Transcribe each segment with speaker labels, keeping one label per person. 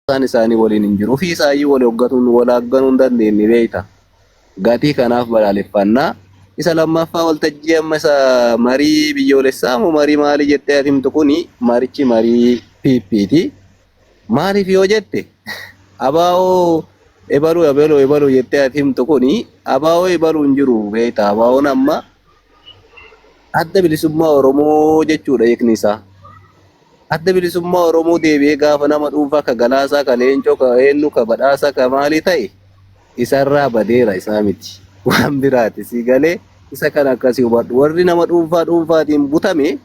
Speaker 1: Isaan isaanii waliin hin jiru. Ofii isaayyuu wal hoggatuun wal haagganuu hin dandeenye beekta. Gatii kanaaf balaaleffannaa. Isa lammaffaa waltajjii amma isa marii biyyoolessaa moo marii maalii jettee ati himtu kuni marichi marii PPti. Maaliif yoo jette abaa'oo ebaluu ebaluu ebaluu jettee ati himtu kuni abaa'oo ebaluu hin jiru beekta. Abaa'oon amma Adda Bilisummaa Oromoo jechuudha hiikni isaa. Adda Bilisummaa Oromoo deebi'ee gaafa nama dhuunfaa ka Galaasaa, ka Leencoo, ka eenyu, ka Badhaasaa, ka maalii ta'e isarraa badeera isaa miti. Waan biraati sii galee isa kana akkasii hubadhu. Warri nama dhuunfaa dhuunfaatiin butame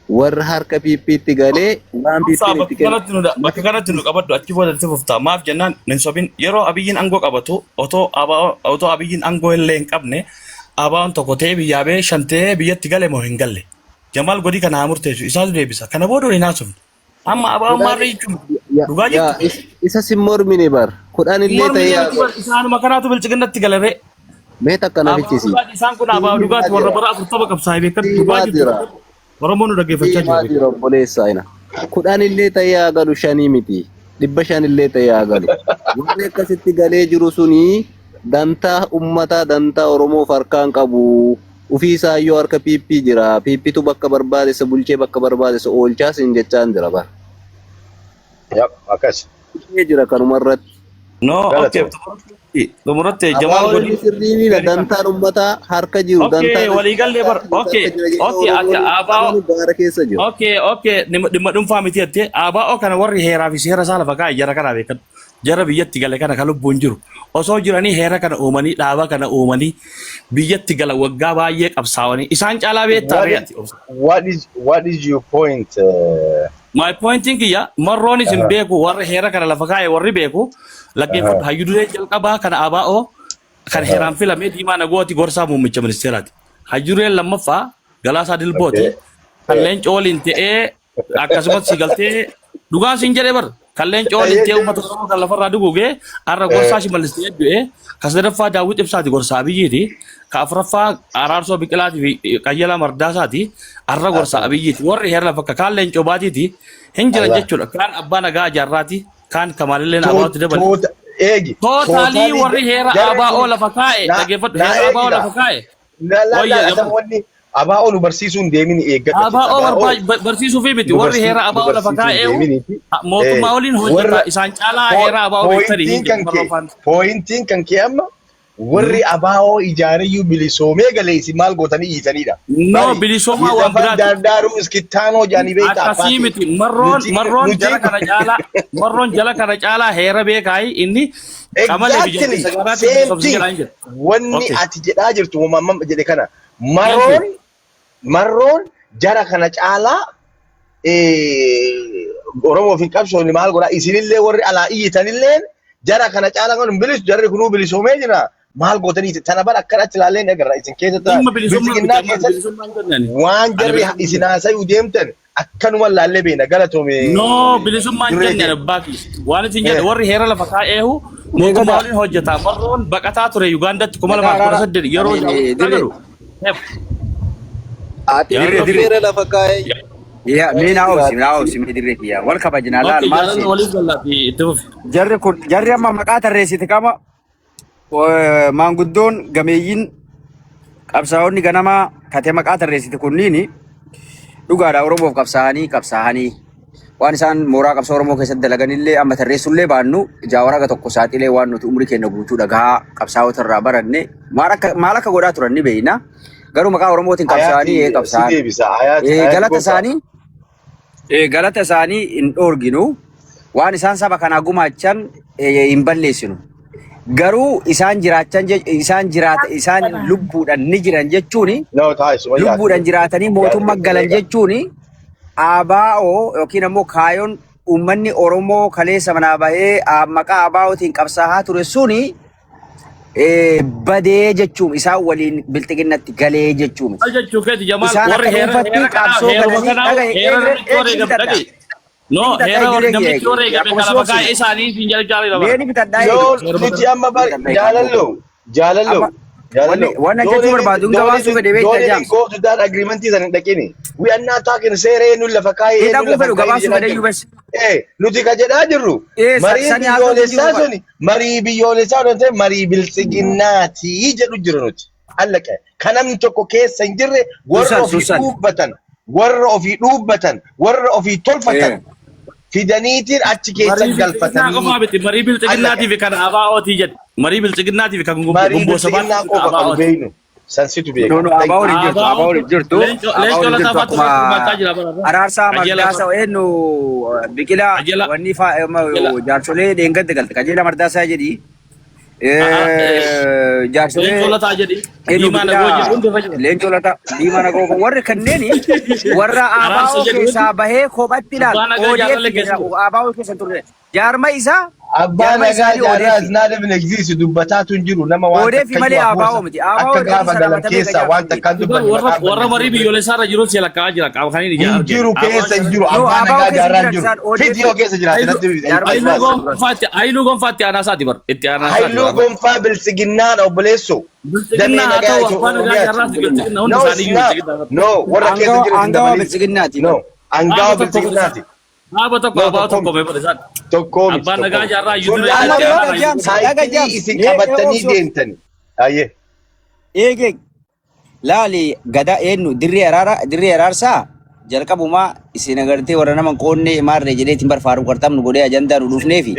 Speaker 1: warra harka PPtti galee waan
Speaker 2: Obsaa
Speaker 1: PPn itti
Speaker 2: bakka
Speaker 1: kenne
Speaker 2: kanatti nu bakka kanatti nu qabadhu achi booda itti fufta. Maaf jennaan hin sobin yeroo Abiyyiin aangoo qabatu otoo ABO otoo Abiyyiin aangoo illee hin qabne ABOn tokko ta'ee biyyaa ba'ee shan ta'ee biyyatti gale moo hin galle. Jamaal godii kana haa murteessu isaatu deebisa. Kana booda waliin haasofna. Amma ABOn
Speaker 1: Kudhan
Speaker 2: maarree jechuun
Speaker 1: ya
Speaker 2: dhugaa
Speaker 1: ya
Speaker 2: jirtu.
Speaker 1: isa sin mormine bar kudhan
Speaker 2: Hin
Speaker 1: illee ta'ee
Speaker 2: mormine
Speaker 1: yaa
Speaker 2: miti bar isaanuma kanaatu bilchiginnatti galaree.
Speaker 1: Mee takka na
Speaker 2: ABO
Speaker 1: fichisi.
Speaker 2: dhugaati isaan kun
Speaker 1: Sii
Speaker 2: ABO
Speaker 1: himaa
Speaker 2: dhugaati warra
Speaker 1: jira.
Speaker 2: bara 40 qabsaa'e beekan
Speaker 1: Sii
Speaker 2: dhugaa
Speaker 1: himaa
Speaker 2: jirtu.
Speaker 1: jira.
Speaker 2: Oromoon nu dhaggeeffachaa jira
Speaker 1: Himaa
Speaker 2: beekan.
Speaker 1: jira obboleessa ina. Kudhan illee ta'ee haa galu shanii miti. 500 illee ta'ee haa galu. Warri akkasitti galee jiru suni dantaa ummataa dantaa Oromoof harkaan qabu. Ufii isaayyuu harka PP jira. PPtu bakka barbaade isa bulchee bakka barbaade isa oolchaa siin jechaan jira bar.
Speaker 3: Yap, akkas.
Speaker 1: Bulchee jira kanuma irratti.
Speaker 2: No, okay.
Speaker 3: Galatoo.
Speaker 2: Xumuratti Jamaal
Speaker 1: Abaa'oon
Speaker 2: godhi.
Speaker 1: inni sirriinidha. Dantaan ummataa harka jiru.
Speaker 2: Okay,
Speaker 1: Dantaan
Speaker 2: waliigallee bar.
Speaker 1: harka
Speaker 2: Okay,
Speaker 1: jira jedhee
Speaker 2: okay, ati
Speaker 1: Oromoon
Speaker 2: ABO
Speaker 1: amanu gaara keessa jiru.
Speaker 2: Okay, dhimma dhuunfaa miti jettee ABO kana warri heeraa fi seera isaa lafa kaa'e jara kanaa beekan. Jara biyyatti gale kana kan lubbuun jiru. Osoo jiranii heera kana uumanii dhaaba kana uumanii biyyatti gala waggaa baay'ee qabsaa'anii isaan caalaa beektaa
Speaker 3: What
Speaker 2: ree
Speaker 3: is
Speaker 2: ati obsa.
Speaker 3: what is your point?
Speaker 2: My pointiin kiyya marroonis hin beeku warri heera kana lafa kaa'e warri beeku laggeeffadhu hayyu duree jalqabaa kana ABO kan heeraan filamee Diimaa Nagooti gorsaa muummicha ministeeraati. Hayyu dureen lammaffaa Galaasaa Dilbooti kan Leencoo waliin ta'ee akkasumas si galtee dhugaan siin jedhee bar kan Leencoo waliin ta'ee uummata Oromoo kan lafarraa duguugee har'a gorsaa Shimallis ta'ee du'ee kan sadaffaa Daawwit Ibsaati gorsaa Abiyyiiti kan afuraffaa Araarsoo Biqilaatii fi Qayyalaa Mardaasaati har'a gorsaa Abiyyiiti warri heera lafa akka kaan Leencoo Baatiiti hin jiran
Speaker 3: Allah.
Speaker 2: jechuudha kaan Abbaa Nagaa Jaarraati kaan Kamaalilleen Abaawatti dabale.
Speaker 3: Toota eegi.
Speaker 2: Tootaalii warri heera
Speaker 3: jarri
Speaker 2: ABO
Speaker 3: kun
Speaker 2: lafa kaa'e
Speaker 3: na
Speaker 2: dhaggeeffadhu
Speaker 3: na
Speaker 2: heera ABO
Speaker 3: eegida.
Speaker 2: lafa kaa'e
Speaker 3: Na la
Speaker 2: wayya
Speaker 3: la
Speaker 2: gammadu.
Speaker 3: atan wanni ABO nu barsiisuu hin deemin eeggadhu
Speaker 2: ABO
Speaker 3: achitti. ABO
Speaker 2: barsiisuu fi miti
Speaker 3: nu
Speaker 2: warri heera
Speaker 3: nu
Speaker 2: ABO lafa
Speaker 3: barsiisuu hin
Speaker 2: kaa'e
Speaker 3: deeminiiti.
Speaker 2: mootummaa waliin hojjeta
Speaker 3: Warra
Speaker 2: isaan caalaa heera ABO beektanii hin
Speaker 3: pointiin kan
Speaker 2: jedhu
Speaker 3: kee
Speaker 2: marroofaan.
Speaker 3: pointiin kan kee amma warri ABO ijaareyyuu bilisoomee galee isin maal gootanii dhiisanidha.
Speaker 2: No
Speaker 3: Bari
Speaker 2: bilisummaa waan
Speaker 3: lafan
Speaker 2: biraati.
Speaker 3: daardaaruu iskittaanoo jaanii beektaa abbaa
Speaker 2: Akkasii
Speaker 3: kee.
Speaker 2: miti marroon
Speaker 3: Nuti
Speaker 2: marroon
Speaker 3: nuti
Speaker 2: jala kana caalaa marroon jala kana caalaa heera beekaayi inni qamalee fi
Speaker 3: Exactly.
Speaker 2: jaldeessa garaatti
Speaker 3: Same
Speaker 2: bilisoomsi
Speaker 3: thing.
Speaker 2: jedhaa hin jedhu.
Speaker 3: Wanni
Speaker 2: Okay.
Speaker 3: ati jedhaa jirtu uumama jedhe kana
Speaker 2: Thank you.
Speaker 3: marroon marroon jara kana caalaa Oromoof hin qabsoofne maal godhaa isinillee warri alaa iyyitanillee jara kana caalaa kan hin bilisu jarri kunuu bilisoomee jira maal gootanii tana bara akkanatti ilaallee ni agarra isin keessatti
Speaker 2: Dhimma bilisummaa miti
Speaker 3: bilxiginnaa
Speaker 2: amma
Speaker 3: keessatti
Speaker 2: bilisummaa hin jennani.
Speaker 3: waan
Speaker 2: Ani
Speaker 3: jarri
Speaker 2: bilisummaa
Speaker 3: isin haasayuu deemtan akkanuma laallee beena galatoome
Speaker 2: No, bilisummaa hin
Speaker 3: duree
Speaker 2: jenne
Speaker 3: kee.
Speaker 2: abbaa kiyya. Waan isin jedhe warri heera lafa kaa'eehu
Speaker 4: Mee
Speaker 2: mootummaa
Speaker 4: gadaa
Speaker 2: waliin hojjeta. Marroon baqataa ture Ugaandatti kuma
Speaker 4: gadaa
Speaker 2: lamaaf kudha
Speaker 4: araara
Speaker 2: saddeet yeroo
Speaker 4: ani
Speaker 2: daawwit
Speaker 4: dirree
Speaker 2: galu.
Speaker 1: Ati
Speaker 2: Yaa
Speaker 4: dirree
Speaker 2: Rabbi.
Speaker 4: dirree
Speaker 1: heera lafa kaa'ee
Speaker 4: yaa mee naa obsi
Speaker 1: jiraate.
Speaker 4: naa obsi mee dirree kiyya wal kabajnaa laal
Speaker 2: Okay,
Speaker 4: maal
Speaker 2: jaalalli
Speaker 4: seete
Speaker 2: waliif gallaati itti fufi.
Speaker 4: jarri kun jarri amma maqaa tarreessite qaba maanguddoon gameeyyiin qabsaa'onni ganamaa katee maqaa tarreessite kunniini dhugaadha Oromoof qabsaa'anii qabsaa'anii waan isaan mooraa qabsoo Oromoo keessatti dalaganillee amma tarreessullee baannu jaawara aga tokko saaxilee waan nuti umrii keenya guutuu dhagaa qabsaa'ota irraa baranne maal akka godhaa turan ni beekna. Garuu maqaa Oromootiin qabsaa'anii
Speaker 3: Hayaati
Speaker 4: ee
Speaker 3: si
Speaker 4: qabsaa'an.
Speaker 3: deebisa. Hayaati hayaati
Speaker 4: Galata
Speaker 3: gosa.
Speaker 4: isaanii galata isaanii hin dhoorginu. Waan isaan saba kanaa gumaachan hin balleessinu. Garuu isaan jiraachan isaan jiraata isaan lubbuudhaan ni jiran jechuun
Speaker 3: No taa'e sumayyaa
Speaker 4: lubbuudhaan jiraatanii mootummaa galan jechuun ABO yookiin ammoo kaayoon uummanni Oromoo kaleessa manaa bahee maqaa ABOtiin qabsaa'aa ture suni badee jechuun isaan waliin bilxiginnatti galee jechuu miti.
Speaker 2: Maal jechuu keeti Jamaal
Speaker 4: Isaan
Speaker 2: warri
Speaker 4: akka
Speaker 2: heera
Speaker 4: dhuunfatti
Speaker 2: heera kanaa
Speaker 4: qabsoo
Speaker 2: heeruma
Speaker 4: galanii
Speaker 2: kanaa
Speaker 4: dhagaye
Speaker 2: heera
Speaker 4: eegi
Speaker 2: namichi
Speaker 4: eegi
Speaker 2: wareegame
Speaker 4: bitadha.
Speaker 2: dhagaye. No
Speaker 4: Ni bitadha
Speaker 2: heera
Speaker 4: eegi
Speaker 2: namnichi
Speaker 4: eegi
Speaker 2: wareegame
Speaker 4: akkuma
Speaker 2: kana
Speaker 4: si
Speaker 2: maqaa
Speaker 4: obsine.
Speaker 2: isaanii siin jedhu jaalala
Speaker 4: Mee
Speaker 2: bara.
Speaker 4: ni bitadha eegi.
Speaker 3: Yoo
Speaker 2: Heeruma
Speaker 3: nuti
Speaker 2: kana.
Speaker 3: amma
Speaker 4: Ni
Speaker 3: bar
Speaker 4: bitadha eegi
Speaker 3: jaalalloo jaalalloo
Speaker 4: Amma Wanni waan jechuu barbaadu hin gabaabsuu fedhe beektaa
Speaker 3: Don't even
Speaker 4: jaamsa.
Speaker 3: go to that agreement san hin dhaqini. We are not talking seera eenyuun lafa kaayee
Speaker 4: Hin
Speaker 3: eenyuun
Speaker 4: dhaquu
Speaker 3: lafa
Speaker 4: fedhu
Speaker 3: kaayee
Speaker 4: gabaabsuu
Speaker 3: jedhaa
Speaker 4: fedhe
Speaker 3: jirru.
Speaker 4: iyyuu bas.
Speaker 3: Eh, nuti ka jedhaa jirru
Speaker 4: Ee
Speaker 3: mariin
Speaker 4: sani haasa'utu jiru
Speaker 3: biyyoolessaa
Speaker 4: bara.
Speaker 3: suni marii biyyoolessaa odoo hin ta'in marii biltsiginnaatii jedhu jiru nuti. Allaqa kan namni tokko keessa hin jirre warra
Speaker 4: Suusan
Speaker 3: ofii
Speaker 4: suusan.
Speaker 3: dhuubbatan warra ofii dhuubbatan warra ofii tolfatan
Speaker 4: Ee.
Speaker 3: fidaniitiin achi keessa
Speaker 2: Marii biltsiginnaa
Speaker 3: galfatanii
Speaker 2: qofaa miti. Marii
Speaker 3: allaqa.
Speaker 2: biltsiginnaatii fi kan ABO'tii jedhe. Marii biltsiginnaatii fi kan
Speaker 3: Marii
Speaker 2: gumboo
Speaker 3: biltsiginnaa
Speaker 2: sabaatii fi kan
Speaker 3: qofa kan
Speaker 2: ABO'ti.
Speaker 3: beeknu sansitu
Speaker 4: No
Speaker 3: beeka.
Speaker 4: no
Speaker 3: Thank
Speaker 4: ABO'n
Speaker 3: you.
Speaker 4: hin jirtu ABO'n hin jirtu
Speaker 2: Leencoo
Speaker 4: ABO'n
Speaker 2: Leencoo
Speaker 4: hin
Speaker 2: Lataa
Speaker 4: jirtu
Speaker 2: faatu
Speaker 4: akkuma
Speaker 2: irratti hirmaachaa jira bara.
Speaker 4: Araarsaa
Speaker 2: Qajeelaa
Speaker 4: Mardaasaa eenyu Biqilaa
Speaker 2: Qajeelaa
Speaker 4: wanni faa
Speaker 2: Qajeelaa
Speaker 4: jaarsolee dheengadde galte qajeelaa Mardaasaa jedhi jaarsolee
Speaker 2: Leencoo Lataa jedhi.
Speaker 4: eenyu
Speaker 2: Diimaa Nagoo jedhi
Speaker 4: Biqilaa
Speaker 2: hundi irra jira.
Speaker 4: Leencoo Lataa Diimaa Nagoo warri kanneen warra
Speaker 2: Araarsa
Speaker 4: ABO
Speaker 2: jedhi
Speaker 4: keessaa
Speaker 2: hundi.
Speaker 4: bahee kophatti ilaal
Speaker 2: Abbaa Nagaa
Speaker 4: ODF
Speaker 2: jaarralee keessa
Speaker 4: jedha
Speaker 2: jiru.
Speaker 4: ABO keessa hin turre jaarma isaa
Speaker 3: Abbaa
Speaker 4: jaarma
Speaker 3: nagaa
Speaker 4: isaanii
Speaker 3: jaarraa
Speaker 4: ODF
Speaker 3: is not even exist dubbataatu hin jiru nama waan
Speaker 4: ODF
Speaker 3: takka
Speaker 4: malee
Speaker 3: iyyuu
Speaker 4: ABO
Speaker 3: hafuusa
Speaker 4: miti ABO
Speaker 3: akka
Speaker 4: ergasii
Speaker 3: gaafa galan
Speaker 4: salaamatame
Speaker 3: keessaa
Speaker 4: gajaaf
Speaker 3: waan takkaan
Speaker 2: Bar
Speaker 3: dubbanne
Speaker 2: warra
Speaker 3: maqaan
Speaker 2: warra marii
Speaker 3: balleessuu
Speaker 2: biyyoolessaa irra jiru si lakkaa'aa jira. Qaama kan inni
Speaker 3: hin
Speaker 2: argine.
Speaker 3: jiru keessa hin jiru
Speaker 4: No,
Speaker 3: abbaa
Speaker 4: ABO
Speaker 3: nagaa
Speaker 4: keessa
Speaker 3: jaarraa hin
Speaker 4: jiran
Speaker 3: jiru
Speaker 4: isaan ODF
Speaker 3: fidiyoo keessa jiraate natti
Speaker 4: jaarma
Speaker 2: Haayiluu
Speaker 4: isaanii.
Speaker 2: Gonfaatti Haayiluu Gonfaatti aanaa isaati bar. Itti aanaa isaati
Speaker 3: Haayiluu
Speaker 2: bar.
Speaker 3: Gonfaa biltsiginnaadha obboleesso damee
Speaker 2: Biltsiginnaa haa
Speaker 3: nagaa
Speaker 2: ta'u
Speaker 3: Itoophiyaa
Speaker 2: abbaa nagaa
Speaker 3: Oromiyaati.
Speaker 2: jaarraati biltsiginnaa hundi
Speaker 3: No,
Speaker 2: isaanii
Speaker 3: it's
Speaker 2: iyyuu
Speaker 3: not.
Speaker 2: biltsiginnaa.
Speaker 3: No, warra keessa
Speaker 4: Aangawa
Speaker 3: jiran hin
Speaker 4: aangawa
Speaker 3: dabalin.
Speaker 4: biltsiginnaati
Speaker 3: No,
Speaker 4: bar.
Speaker 3: aangawa
Speaker 2: Dhaaba tokko
Speaker 3: biltsiginnaati.
Speaker 2: Dhaaba tokko
Speaker 3: No,
Speaker 2: ABO
Speaker 3: tokko
Speaker 2: tokko
Speaker 3: miti.
Speaker 2: mee barisan.
Speaker 3: Tokko miti.
Speaker 2: Abbaan
Speaker 3: Tokko
Speaker 2: nagaa
Speaker 3: miti.
Speaker 2: jaarraa
Speaker 3: Sun
Speaker 2: iyyuu
Speaker 4: Dhaga
Speaker 2: itti
Speaker 4: dhaga
Speaker 2: aanaa
Speaker 3: amma
Speaker 2: iyyuu.
Speaker 4: jaamsa dhaga
Speaker 3: taayitilii
Speaker 4: jaamsa
Speaker 3: isin
Speaker 4: mee mee
Speaker 3: qabattanii
Speaker 4: obsi obsi
Speaker 3: deemtani. Ayyee.
Speaker 4: eege laali gada eenyu dirree araara dirree araarsaa jalqabumaa isin agartee warra nama hin qoonne maarree jedheetiin barfaaru qarxamnu godhee ajandaa nu dhufneefi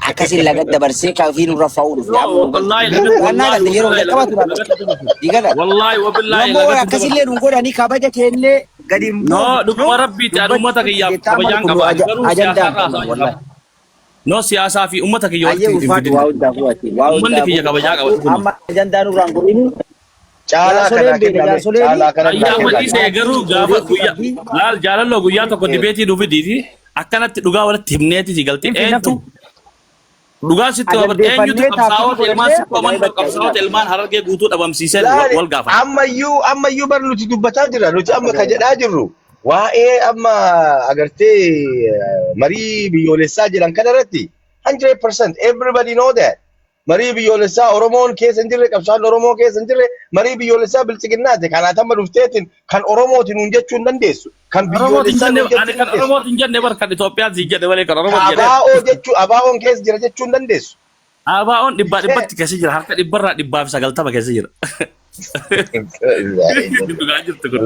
Speaker 4: akkasiin laga dabarsee kaafii nurra fa'uu dhufne amma nu galte
Speaker 2: Wallaahi lagatti
Speaker 4: wannaa
Speaker 2: wallaahi
Speaker 4: galte yeroo
Speaker 2: wallaahi
Speaker 4: jalqaba
Speaker 2: lagatti
Speaker 4: turan
Speaker 2: lagatti dabarsu.
Speaker 4: digala
Speaker 2: Wallaahi
Speaker 4: nu
Speaker 2: wabillaahi
Speaker 4: ammoo
Speaker 2: lagatti
Speaker 4: akkasillee
Speaker 2: dabarsu.
Speaker 4: nu godhanii kabaja keennee gadi hin
Speaker 2: No
Speaker 4: buufnu
Speaker 2: dhuguma rabbiiti ani uummata
Speaker 4: dubbachuu
Speaker 2: kiyyaaf
Speaker 4: jettaa maal
Speaker 2: kabajaan
Speaker 4: kun
Speaker 2: qaba. Ani garuu siyaasaa
Speaker 4: ajandaan
Speaker 2: irraa
Speaker 4: qabnu
Speaker 2: haasa'aa jira.
Speaker 4: wallahi.
Speaker 2: No siyaasaa fi uummata kiyya
Speaker 4: Ayyee
Speaker 2: walitti hin
Speaker 4: ulfaatu
Speaker 2: fidin.
Speaker 4: waa hundaafuu ati waa
Speaker 2: Uummanni kiyya
Speaker 4: hundaafuu
Speaker 2: kabajaa qaba
Speaker 4: ulfaatu
Speaker 2: dhuguma.
Speaker 4: amma ajandaa nurraan godhini
Speaker 3: Caalaa
Speaker 4: jaarsoleen
Speaker 3: kanaa
Speaker 4: beena
Speaker 3: kenname.
Speaker 4: jaarsoleen
Speaker 3: Caalaa kana naa
Speaker 2: Ayyaa
Speaker 3: kenname.
Speaker 2: madhiisee garuu gaafa
Speaker 4: ODF
Speaker 2: guyyaa
Speaker 4: qabdii
Speaker 2: laal jaalalloo guyyaa tokko dibeetii nu fidiiti akkanatti dhugaa walitti himneeti si galte
Speaker 4: hin finna
Speaker 2: eentu
Speaker 4: kun
Speaker 2: dhugaa sitti waa eenyutu
Speaker 4: ajandeeffannee taaktikii
Speaker 2: qabsaa'ota ilmaan
Speaker 4: godhannee
Speaker 2: sikkoo mandoo
Speaker 4: ajaa'ibatti
Speaker 2: qabsaa'ota
Speaker 4: ajaa'ibatti.
Speaker 2: ilmaan harargee guutuu dhabamsiisee
Speaker 3: Laali
Speaker 2: wal gaafata.
Speaker 3: ammayyuu ammayyuu bar nuti dubbataa jirra. Nuti amma ka jedhaa jirru waa'ee amma agartee marii biyyoolessaa jedhan kana irratti 100% everybody know that. Marii biyyoolessaa Oromoon keessa hin jirre qabsaan Oromoo keessa hin jirre marii biyyoolessaa biltsiginnaati. Kanaaf amma dhufteetiin kan Oromooti nuun jechuu hin dandeessu. Kan
Speaker 2: Oromootiin
Speaker 3: biyyoolessaa
Speaker 2: jenne
Speaker 3: nuun jechuu
Speaker 2: ani
Speaker 3: hin
Speaker 2: kan
Speaker 3: dandeessu.
Speaker 2: Oromootiin jenne bar kan Itoophiyaan siin jedhe malee kan Oromoon jedhe.
Speaker 3: ABO jechuu ABO'n keessa jira jechuu hin dandeessu.
Speaker 2: ABO'n dhibbaa dhibbatti keessa jira harka dhibbarraa 190 keessa jira. Dhugaa jirtu kun.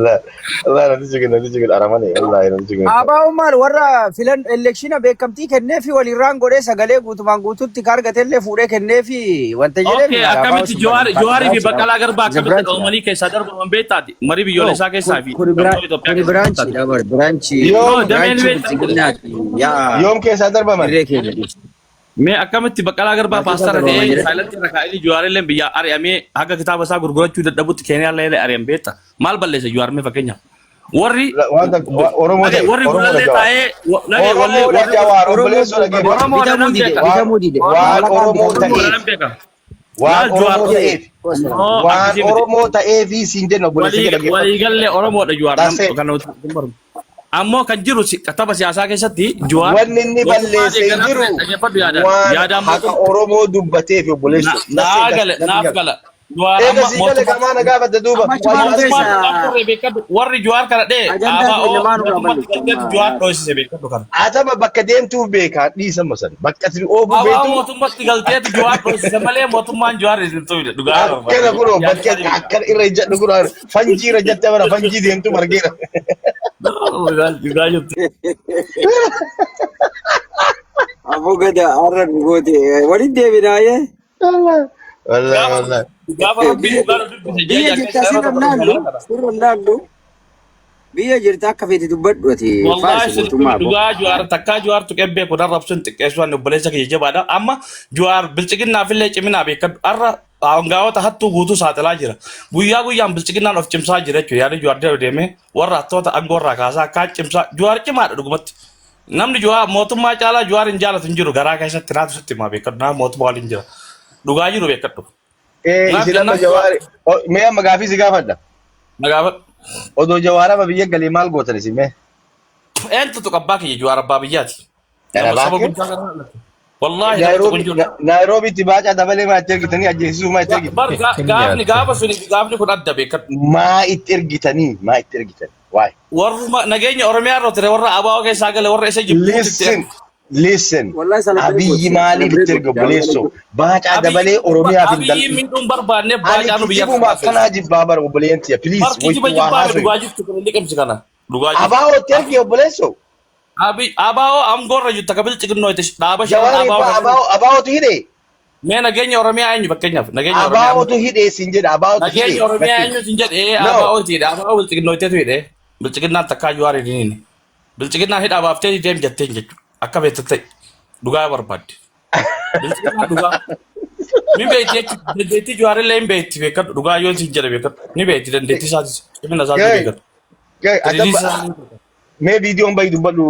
Speaker 3: Wallahi namtichi kun namtichi kun aramane wallahi namtichi kun.
Speaker 4: ABO maal warra filan elekshina beekamtii kenneefi waliirraan godhee sagalee guutumaan guututti ka argatellee fuudhee kenneefi wanta jedhee
Speaker 2: Okay,
Speaker 4: maal ABO
Speaker 2: akkamitti
Speaker 4: sun
Speaker 2: Jawaar Jawaarii fi
Speaker 4: biraanchidha.
Speaker 2: Baqqalaa Garbaa
Speaker 4: Isa
Speaker 2: akkamitti
Speaker 4: biraanchidha.
Speaker 2: dhoomanii keessaa darbaman beektaati? Marii
Speaker 4: No,
Speaker 2: biyyoolessaa keessaa
Speaker 4: kun
Speaker 2: fi
Speaker 4: kun bira
Speaker 2: qabsoo Itoophiyaa
Speaker 4: kun
Speaker 2: keessaa beektaati.
Speaker 4: biraanchidha bar biraanchii
Speaker 2: No,
Speaker 3: Yoom
Speaker 2: dameen
Speaker 4: biraanchii
Speaker 2: beektaa jedhe.
Speaker 4: biltsiginnaati yaa
Speaker 3: yoom keessaa darbaman?
Speaker 4: dirree keenya dhiisi.
Speaker 2: Mee akkamitti Baqqalaa Garbaa
Speaker 4: Maal keessaa
Speaker 2: paastara
Speaker 4: darbaman
Speaker 2: ta'ee
Speaker 4: jedhe?
Speaker 2: saayilantii irra kaa'anii Jawaarillee biyyaa ari'amee haga kitaaba isaa gurgurachuu dadhabutti Keeniyaallee ari'an beekta. Maal balleessa Jawaar mee fakkeenyaaf? Warri
Speaker 3: Waan takka Oromoo
Speaker 2: dhage
Speaker 3: ta'e
Speaker 2: warri
Speaker 3: Oromoodha
Speaker 2: Gullallee
Speaker 3: Jawaar.
Speaker 2: taa'ee dhage walli
Speaker 3: Oromoodha
Speaker 2: warri
Speaker 3: Jawaar
Speaker 4: Oromoo
Speaker 3: obboleessoo dhaggeeffadhu.
Speaker 2: Oromoodha
Speaker 4: bitamuu
Speaker 2: nan
Speaker 4: dide
Speaker 2: beeka.
Speaker 3: Waan
Speaker 4: bitamuu dide
Speaker 3: waan
Speaker 4: maallaqaan
Speaker 3: Oromoo
Speaker 4: bitamuu
Speaker 2: Oromoodha
Speaker 3: ta'eef
Speaker 2: nan beeka.
Speaker 3: waan
Speaker 2: Laal Jawaar
Speaker 3: Oromoo ta'eef
Speaker 2: no
Speaker 3: waan
Speaker 2: akkasii miti.
Speaker 3: Oromoo ta'eefi siin jenna obboleessa kee
Speaker 2: Walii
Speaker 3: dhaggeeffadhu.
Speaker 2: waliigallee Oromoodha Jawaar nam
Speaker 3: That's it.
Speaker 2: kan nuti mormu. Ammoo kan jiru tapha siyaasaa keessatti Jawaar
Speaker 3: Wanni inni
Speaker 2: mootummaa
Speaker 3: balleesse hin
Speaker 2: deeggaraa
Speaker 3: jiru
Speaker 2: ture dhaggeeffadhu yaadaan.
Speaker 3: waan
Speaker 2: Yaadaan
Speaker 3: haqa
Speaker 2: mootummaa
Speaker 3: Oromoo dubbateef obboleessoo.
Speaker 2: na
Speaker 3: That's it.
Speaker 2: naa
Speaker 3: That's
Speaker 2: gala
Speaker 3: nothing
Speaker 2: naaf
Speaker 3: else.
Speaker 2: gala. Jawaar
Speaker 3: Eega
Speaker 2: amma
Speaker 3: sii gale
Speaker 2: mootummaa
Speaker 3: qamaa na gaafadha duuba.
Speaker 4: Amma
Speaker 3: Why
Speaker 4: achumaan
Speaker 3: you asking
Speaker 2: mootummaa
Speaker 3: me?
Speaker 4: keessa
Speaker 2: tuqaa turre beekadhu warri Jawaar kana dhee
Speaker 4: ajandaa
Speaker 2: ABO
Speaker 4: keenya maa nurraa
Speaker 2: mootummaatti
Speaker 4: balleessu
Speaker 2: galteetu
Speaker 4: amma
Speaker 2: Jawaar dhoosise beekadhu kana.
Speaker 3: Atama bakka deemtuuf beekaa dhiisama san. Bakka ati oofuu
Speaker 2: ABO
Speaker 3: beektu
Speaker 2: mootummatti galteetu Jawaar dhoosise malee mootummaan Jawaar hin tuqne dhugaa
Speaker 3: akkana
Speaker 2: barbaada.
Speaker 3: kunoo
Speaker 2: Yaada
Speaker 3: bakka
Speaker 2: isaanii beeka.
Speaker 3: akkana irra ijjadhu kunoo fanjii irra jatte bara fanjii deemtu margeera.
Speaker 2: Dhugaa jirtu.
Speaker 4: Aboo gada har'a nu goote walitti deebinaayee.
Speaker 3: Wallahi
Speaker 2: Gaafa
Speaker 3: wallahi.
Speaker 2: gaafa rabbiin dhugaa nu dubbise
Speaker 4: Biyya
Speaker 2: jecha
Speaker 4: jirta
Speaker 2: keessa
Speaker 4: sirra
Speaker 2: yeroo tokko
Speaker 4: laallu
Speaker 2: dhugaa kana.
Speaker 4: sirra laallu biyya jirta akka feete dubbadhu ati
Speaker 2: Wallahi
Speaker 4: faarsi
Speaker 2: sirriitti
Speaker 4: mootummaa aboo.
Speaker 2: dhugaa Jawaar takkaa Jawaar tuqee beeku narra rabsuun xiqqeessuun ani obboleessa kiyya jabaadha. Amma Jawaar bilchiginnaaf illee ciminaa beekadhu. Har'a aangaa'ota hattuu guutuu saaxilaa jira. Guyyaa guyyaan bilchiginnaan of cimsaa jira jechuudha. Yaada Jawaar jala deemee warra hattoota aangoo irraa kaasaa akkaan cimsaa. Jawaar cimaadha dhugumatti. Namni Jawaar mootummaa caalaa Jawaar hin jaalatu hin jiru garaa keessatti naatu sitti himaa beekadhu. Naa mootummaa waliin jira. Dhugaa jiru beekadhu.
Speaker 3: Eh
Speaker 2: Naaf
Speaker 3: isin amma
Speaker 2: jennaan Jawaar
Speaker 3: jawaari mee amma gaafii si gaafadha.
Speaker 2: na gaafadhu.
Speaker 3: Odoo jawaarama biyya galee maal gootan isin mee?
Speaker 2: Eentu tuqa abbaa kiyya Jawaar abbaa biyyaati. Nama
Speaker 3: Dhala
Speaker 2: saba
Speaker 3: baakee?
Speaker 2: guddaa kana dhalate. Wallaahi nama tokko hin jiru.
Speaker 3: Naayiroobiitti Baacaa Dabalee maa itti ergitanii ajjeesisuu maa itti
Speaker 2: Bar
Speaker 3: ergitanii?
Speaker 2: gaafni gaafa suni fi gaafni kun adda beekadhu.
Speaker 3: Maa itti ergitanii? Maa itti ergitan? Waay.
Speaker 2: Warruma nageenya Oromiyaa irra ture warra ABO keessaa gale warra isa jibbuutti itti
Speaker 3: Listen,
Speaker 2: ergu.
Speaker 3: listen.
Speaker 4: Wallahi celebrate
Speaker 3: Abiyyi
Speaker 4: gooti.
Speaker 3: maaliif
Speaker 4: Celebrate
Speaker 3: itti erga
Speaker 4: gooti.
Speaker 3: obboleessoo? Baacaa
Speaker 2: Abiyyi
Speaker 3: Dabalee Oromiyaaf hin
Speaker 2: Abiyyi
Speaker 3: dal.
Speaker 2: miidhuun barbaanne
Speaker 3: Ani
Speaker 2: Baacaa nu biyya
Speaker 3: kijibuma
Speaker 2: irraa
Speaker 3: akkanaa jibbaa bara obboleeyyan tiyya. Please,
Speaker 2: Bar kijiba
Speaker 3: waytu waa
Speaker 2: jibbaa
Speaker 3: haasoyu.
Speaker 2: dhugaa jirtu kun liqimsi kana. Dhugaa jirtu.
Speaker 3: Abaa'oo itti ergi obboleessoo.
Speaker 2: Abi ABO aangoorra jirtu akka bilchiginnoo itti dhaaba shanan
Speaker 3: Jawaari
Speaker 2: ABO
Speaker 3: fa'aa
Speaker 2: kan
Speaker 3: abaa'oo abaa'ootu hidhe.
Speaker 2: Mee nageenya Oromiyaa eenyu fakkeenyaaf nageenya Oromiyaa
Speaker 3: Abaa'ootu hidhe siin jedha abaa'ootu hidhe.
Speaker 2: nageenya Oromiyaa
Speaker 3: Natti.
Speaker 2: eenyu siin jedhe
Speaker 3: No.
Speaker 2: ABO hidhe ABO bilchiginnoo itteetu hidhe bilchiginnaan takkaa Jawaar hin hidhine bilchiginnaan hidhaa baaftee deem jetteen jechuudha akka beektu ta'e dhugaa barbaadde bilchiginnaan dhugaa ni beekti jechuudha dandeettii Jawaarillee hin beekti beekadhu dhugaa yoo siin jedhe beekadhu ni beekti dandeettii isaatis cimina isaatis
Speaker 3: Gay,
Speaker 2: beekadhu
Speaker 3: gay,
Speaker 2: dandeettii
Speaker 3: atabba
Speaker 2: isaatis beekadhu.
Speaker 3: mee viidiyoon bahi dubbadhu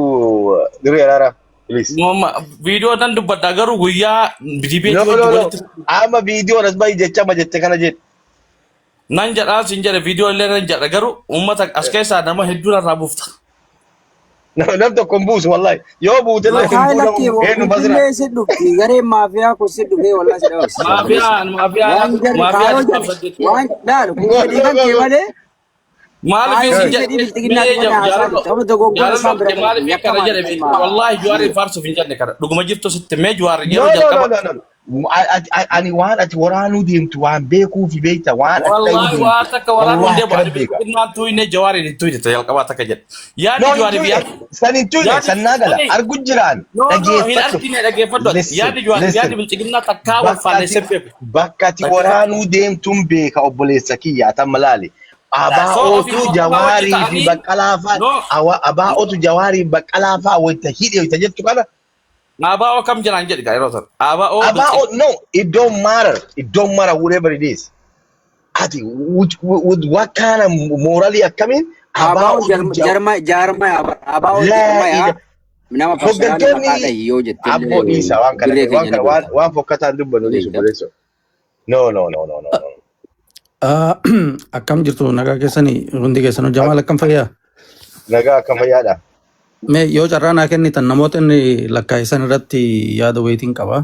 Speaker 3: dirree araaraa. Please.
Speaker 2: Mooma viidiyoo nan dubbadha garuu guyyaa dibeetii
Speaker 3: No,
Speaker 2: wajjin
Speaker 3: no, no.
Speaker 2: walitti
Speaker 3: Amma viidiyoon as bahi jecha amma jette kana jedhe.
Speaker 2: nan jedhaa sin jedhe viidiyoo illee nan jedha garuu uummata as keessaa nama hedduun irraa buufta.
Speaker 3: Nam tokko hin buusu wallahi. Yoo buute illee hin
Speaker 4: Wallahi
Speaker 3: buuna
Speaker 4: lakki
Speaker 3: eenyu basira.
Speaker 4: finfinnee si dhufti gareen maafiyaa kun si dhufee wallahi si dhabamsiisa.
Speaker 2: Maafiyaan maafiyaan
Speaker 4: Waan jarri
Speaker 2: maafiyaan
Speaker 4: kaayoo
Speaker 2: dhibbaaf
Speaker 4: jarri
Speaker 2: saddeet.
Speaker 4: waan laalu kun fedhii kan kee malee
Speaker 2: Maaliif
Speaker 4: kaayoo
Speaker 2: isin
Speaker 4: fi
Speaker 2: jedhe
Speaker 4: fedhii bilxiginnaa
Speaker 2: mee
Speaker 4: malee haasaa
Speaker 2: jaalalloo
Speaker 4: jirtu. Amma dogoggora isaan
Speaker 2: jaalalloo
Speaker 4: bira
Speaker 2: kee
Speaker 4: galan
Speaker 2: maaliif akkana
Speaker 4: yakkamaan
Speaker 2: jedhe
Speaker 4: ilma
Speaker 2: wallahi Jawaariin faarsuuf hin jenne kana dhuguma jirtu sitti mee Jawaar
Speaker 3: No,
Speaker 2: yeroo
Speaker 3: no, no,
Speaker 2: jalqaba
Speaker 3: no, no. Ani waan ati waraanuu deemtu waan beekuu fi beekta waan ati ta'uu
Speaker 2: Wallahi
Speaker 3: deemtu.
Speaker 2: waa takka waraanuu
Speaker 3: Wallahi
Speaker 2: deemu
Speaker 3: akkana
Speaker 2: ani
Speaker 3: beeka.
Speaker 2: bilxiginnaan tuyne Jawaariin hin tuyne jalqabaa takka jedhe. Yaadni
Speaker 3: No, hin
Speaker 2: Jawaariif
Speaker 3: tuyne.
Speaker 2: yaadni
Speaker 3: San hin tuyne.
Speaker 2: yaadni
Speaker 3: San naa gala.
Speaker 2: dhagahi.
Speaker 3: Argu jiraan.
Speaker 2: No, no, hin
Speaker 3: Dhageeffadhu.
Speaker 2: argine dhaggeeffadhu ati.
Speaker 3: Listen,
Speaker 2: Yaadni Jawaariif
Speaker 3: listen.
Speaker 2: yaadni bilxiginnaa takkaa wal
Speaker 3: Bakka ati
Speaker 2: faallessee beeku.
Speaker 3: bakka ati waraanuu deemtuun beeka obboleessa kiyya atamma laali.
Speaker 2: So ofii
Speaker 3: Abaa'ootu
Speaker 2: mootummaa wajji
Speaker 3: Jawaarii fi
Speaker 2: ta'anii
Speaker 3: Baqqalaa fa'aa
Speaker 2: no
Speaker 3: abaa'ootu Jawaarii fi Baqqalaa fa'aa wayita hidhe wayita jettu kana
Speaker 2: ABO kam jiraan jedhi gaa yeroo sana. ABO
Speaker 3: abaa'oo no it don't matter, it don't matter whatever it is. Ati with what kind of morally akkamiin
Speaker 4: Abaa'oon
Speaker 3: abaa'ootu
Speaker 4: jarma jaarmaya abaa'oon
Speaker 3: laa
Speaker 4: jarmaya
Speaker 3: ila
Speaker 4: nama personaalii maqaa
Speaker 3: hoggantoonni
Speaker 4: dhahi yoo jettellee
Speaker 3: abboo dhiisa waan kana
Speaker 4: dirree
Speaker 3: waan
Speaker 4: keenya ni
Speaker 3: kana waan
Speaker 4: beekta.
Speaker 3: waan fokkataan dubbannu dhiisu
Speaker 4: Beekta.
Speaker 3: obboleessoo. No, no, no, no, no, no.
Speaker 5: Akkam jirtu nagaa keessanii hundi keessanuu Jamaal akkam fayyaa?
Speaker 3: Nagaa akkam fayyaadha.
Speaker 5: Mee yoo carraa naa kennitan namoota inni lakkaa'essan irratti yaada wayiitiin qaba.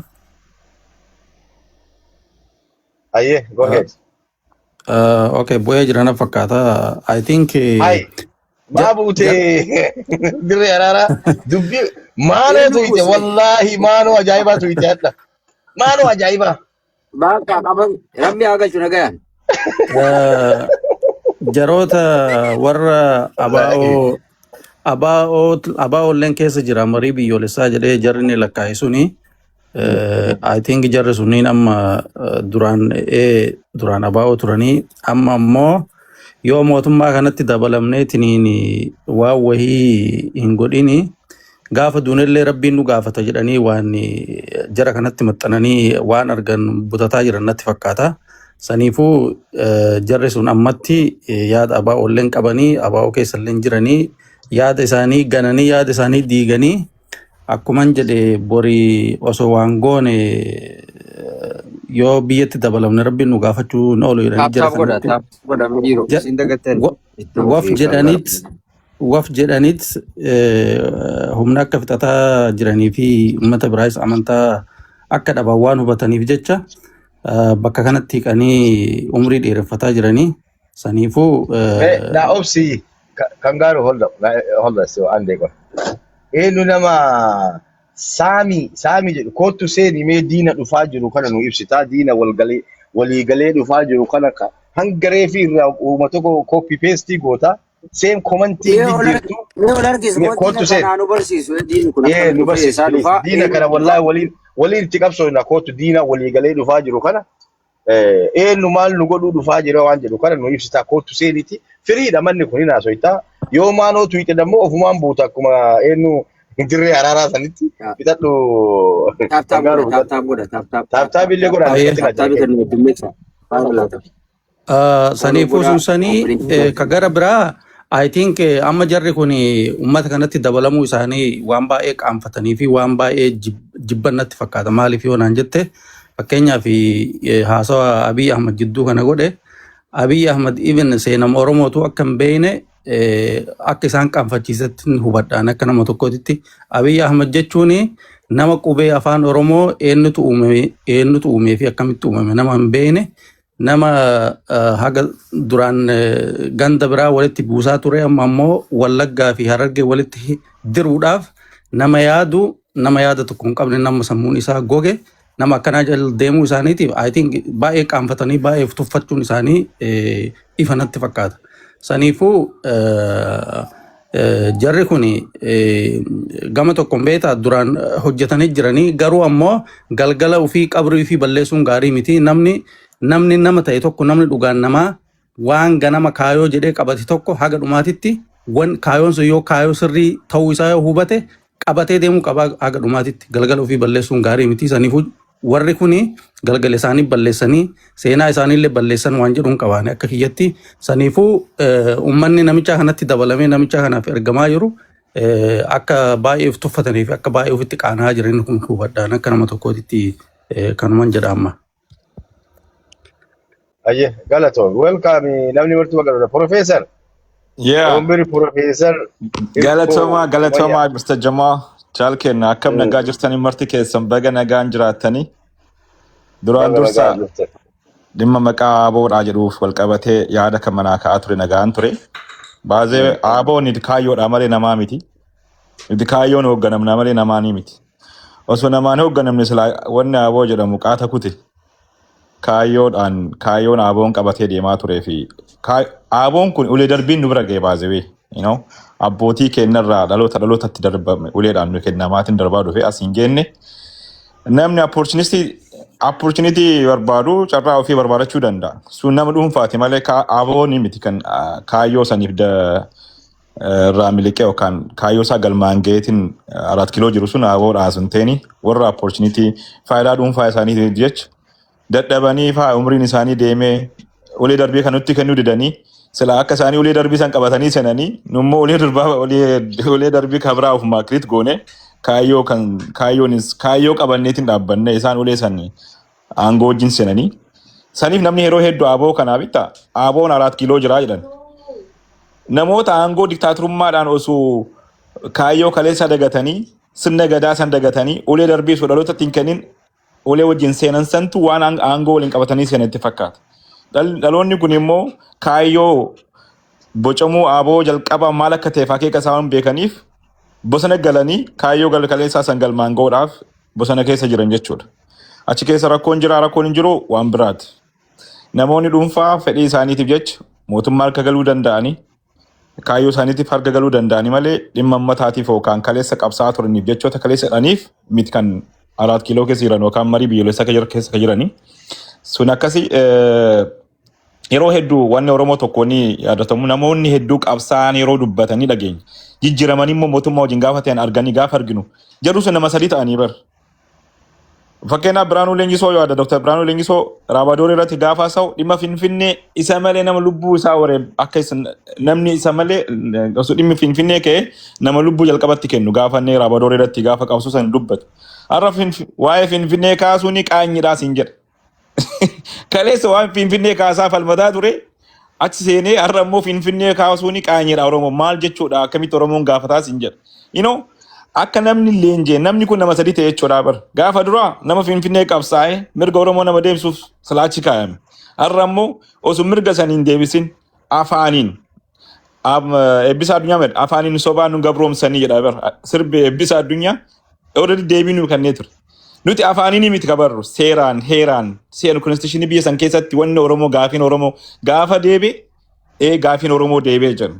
Speaker 3: Ayyee, go ahead.
Speaker 5: Okay, bu'ee jira na fakkaata. I think
Speaker 3: Hai, maa buute dirree araaraa dubbii maanoo
Speaker 4: Eenyu
Speaker 3: tuyite
Speaker 4: buuse?
Speaker 3: wallaahi maanoo ajaa'ibaa tuyite hadha. Maanoo ajaa'ibaa.
Speaker 4: Bakka qaban rabbi haa galchu nagayaan.
Speaker 5: Jaroota warra abaa'oo abaa'oo abaa'oolleen keessa jira marii biyyoolessaa jedhee jarri inni lakkaa'e suni I think jarri sunniin amma duraan duraan abaa'oo turanii amma ammoo yoo mootummaa kanatti dabalamneetiniin waan wahii hin godhini gaafa duunellee rabbiin nu gaafata jedhanii waan jara kanatti maxxananii waan argan butataa jiran natti fakkaata. Saniifuu jarri sun ammatti yaada abaa'oolleen qabanii abaa'oo keessallee jiranii yaada isaanii gananii yaada isaanii diiganii akkuman jedhe bori osoo waan goone yoo biyyatti dabalamne rabbiin nu gaafachuu hin oolu jedhanii
Speaker 4: Taap
Speaker 5: jara
Speaker 4: taap godha
Speaker 5: sanatti
Speaker 4: taap godha mijiiru isin dagattan itti
Speaker 5: waf
Speaker 4: ofii
Speaker 5: jedhanit waf jedhanit humna akka fixataa jiranii fi uummata biraayis amantaa akka dhaban waan hubataniif jecha bakka kanatti hiqanii umrii dheereffataa jiranii saniifuu
Speaker 3: Mee naa obsi kan gaaru hold up hold up so ande qofa. Eenyu nama saamii saamii jedhu kootu seeni mee diina dhufaa jiru kana nu ibsitaa diina walgalee waliigalee dhufaa jiru kana ka hanga reefii irraa uuma tokko copy paste goota same commentii
Speaker 4: Mee ol
Speaker 3: jijjiirtu
Speaker 4: mee ol harkisi
Speaker 3: mee
Speaker 4: wanti
Speaker 3: kootu
Speaker 4: kana
Speaker 3: seeni.
Speaker 4: kanaa nu barsiisu diinni kun
Speaker 3: Ee
Speaker 4: akkamitti
Speaker 3: nu
Speaker 4: dhufee
Speaker 3: barsiisi
Speaker 4: eessaa
Speaker 3: please.
Speaker 4: dhufaa
Speaker 3: Diina
Speaker 4: eenyu
Speaker 3: kana
Speaker 4: dhufaa
Speaker 3: wallahi waliin waliin itti qabsoofna kootu diina waliigalee dhufaa jiru kana eenyu maal nu godhuu dhufaa jira waan jedhu kana nu ibsitaa kootu seeniiti. Firiidha manni kun hin haasoitaa. Yoo maanoo tuyite dammoo ofumaan buuta akkuma eenyu dirree araaraa sanitti fixadhu
Speaker 4: Taap taap
Speaker 3: kan gaaru
Speaker 4: godha taap
Speaker 3: fixadhu.
Speaker 4: taap godha taap taap
Speaker 3: Taap
Speaker 4: taap
Speaker 3: taap
Speaker 4: taap
Speaker 3: illee
Speaker 4: taap
Speaker 3: godhaa
Speaker 5: Ayyee.
Speaker 3: naqatina
Speaker 4: taap taap
Speaker 3: jara
Speaker 4: kan nu heddummeessa. Baara laata. Follow
Speaker 5: Saniifuu
Speaker 4: godhaa
Speaker 5: sun sanii
Speaker 4: obboleettii
Speaker 5: ka gara biraa I think amma jarri kun uummata kanatti dabalamuu isaanii waan baay'ee qaanfatanii fi waan baay'ee jibban natti fakkaata. Maaliif yoo naan jette fakkeenyaaf haasawa Abiy Ahmad jidduu kana godhe Abiy Ahmad even seenama Oromootu akka hin beekne akka isaan qaanfachiisetti hubadhaan akka nama tokkootitti Abiy Ahmad jechuun Nama qubee afaan Oromoo eenyutu uumame, eenyutu uumee fi akkamitti uumame nama hin beekne, nama haga duraan ganda biraa walitti buusaa ture, amma ammoo Wallaggaa fi Harargee walitti diruudhaaf nama yaadu, nama yaada tokko hin qabne, nama sammuun isaa goge, nama akkanaa jala deemuu isaaniitiif I think baay'ee qaanfatanii baay'ee of tuffachuun isaanii ifa natti fakkaata. Saniifuu jarri kun gama tokkoon beektaa duraan hojjetanii jiranii, garuu ammoo galgala ofii qabrii ofii balleessuun gaarii miti. Namni nama ta'e tokko, namni dhugaan namaa, waan ganama kaayoo jedhee qabate tokko haga dhumaatitti wan kaayoon sun yoo kaayoo sirrii ta'uu isaa yoo hubate qabatee deemuu qaba haga dhumaatitti. Galgala ofii balleessuun gaarii miti. Saniifuu warri kuni galgala isaanii balleessanii seenaa isaaniillee balleessan waan jedhuun qabaane akka kiyyatti. Saniifuu uummanni namicha kanatti dabalamee namicha kanaaf ergamaa jiru akka baay'ee of tuffatanii fi akka baay'ee ofitti qaana'aa jiran kun hubadhaan akka nama tokkootitti kanuman jedha amma.
Speaker 3: Ayyee, galatoom. Welcome, namni martuu bakka Professor. Umri Professor.
Speaker 6: Galatoomaa, galatoomaa, Mr. Jamal. Jaal kenna, akkam nagaa jirtanii? Marti keessan baga nagaan jiraattanii. Duraan dursa dhimma maqaa ABOdhaa jedhuuf wal qabatee yaada kan manaa ka'aa ture nagaan ture. Baazee ABOn kaayyoodha malee namaa miti. Nuti kaayyoon hoogganamna malee namaanii miti. Osoo namaan hoogganamne silaa wanni ABO jedhamu qaata kute. Kaayyoodhaan kaayyoon ABOn qabatee deemaa turee fi ABOn kun ulee darbiin nu bira ga'e baazewee. Abbootii keenyarraa dhaloota dhalootatti darbame, uleedhaan nu kennamaatiin darbaa dhufe as hin geenne. Namni opportunity barbaadu carraa ofii barbaadachuu danda'a. Sun nama dhuunfaati malee ABOn miti kan kaayyoo saniif irraa miliqee yookaan kaayyoo isaa galmaan ga'eetiin Araat Kiiloo jiru sun ABOdhaa sun ta'ini warra opportunity faayidaa dhuunfaa isaaniitiif jecha dadhabanii faa umriin isaanii deemee ulee darbii kan nutti kennuu didanii, sila akka isaanii ulee darbii san qabatanii seenanii, nummoo ulee darbaa ulee darbii kabraa ofumaa create goone kaayyoo kan kaayyoonis kaayyoo qabanneetiin dhaabbanne, isaan ulee san aangoo wajjin seenanii. Saniif namni yeroo hedduu ABO kanaa bitta ABOn Araat Kiiloo jiraa jedhan. Namoota aangoo diktaaturummaadhaan osoo kaayyoo kaleessa dagatanii, sirna gadaa san dagatanii, ulee darbii osoo dhalootatti hin kennin ulee wajjin seenan santu waan aangoo waliin qabatanii seenan itti fakkaata. Dhaloonni kun immoo kaayyoo bocamuu ABO jalqaba maal akka ta'eef akeeka isaa waan beekaniif bosona galanii kaayyoo kaleessaa san galmaan ga'uudhaaf bosona keessa jiran jechuudha. Achi keessa rakkoon jira, rakkoon hin jiru waan biraati. Namoonni dhuunfaa fedhii isaaniitiif jecha mootummaa harka galuu danda'anii, kaayyoo isaaniitiif harka galuu danda'anii malee dhimma ummataatiif yookaan kaleessa qabsaa'aa turaniif jechoota kaleessa jedhaniif miti kan Araat Kiiloo keessa jiran yookaan marii biyyoolessaa keessa kan jiranii. Sun akkasii yeroo hedduu wanni Oromoo tokko ni yaadatamu, namoonni hedduu qabsaa'an yeroo dubbatanii dhageenya. Jijjiiramanii immoo mootummaa wajjin gaafa ta'an arganii gaafa arginu jarru sun nama sadii ta'anii bar. Fakkeenyaaf Biraanuu Leenjisoo yoo yaada, Dr. Biraanuu Leenjisoo Raabadoor irratti gaafa haasa'u dhimma Finfinnee isa malee nama lubbuu isaa waree akka namni isa malee osoo dhimmi Finfinnee ka'e nama lubbuu jalqabatti kennu gaafa inni Raabadoor irratti gaafa qabsoo san dubbatu. Har'a waa'ee Finfinnee kaasuun qaanyiidhaa siin jedha. Kaleessa waan Finfinnee kaasaa falmataa ture achi seenee har'a immoo Finfinnee kaasuun qaanyiidha, Oromoo maal jechuudha, akkamitti Oromoon gaafataa siin jedha. Akka namni leenjee namni kun nama sadii ta'e jechuudha bara. Gaafa dura nama Finfinnee qabsaa'ee mirga Oromoo nama deebisuuf silaachi kaayame. Har'a immoo osoo mirga saniin deebisin afaaniin Eebbisaa Addunyaa jedha, afaaniin sobaa nu gabroomsanii jedha bara. Sirbi Eebbisaa Addunyaa already deebii nu kennee ture. Nuti afaaniin miti kabarru, seeraan heeraan seera constitution biyya san keessatti wanni Oromoo gaafiin Oromoo gaafa deebi ee gaafiin Oromoo deebi'ee jenna.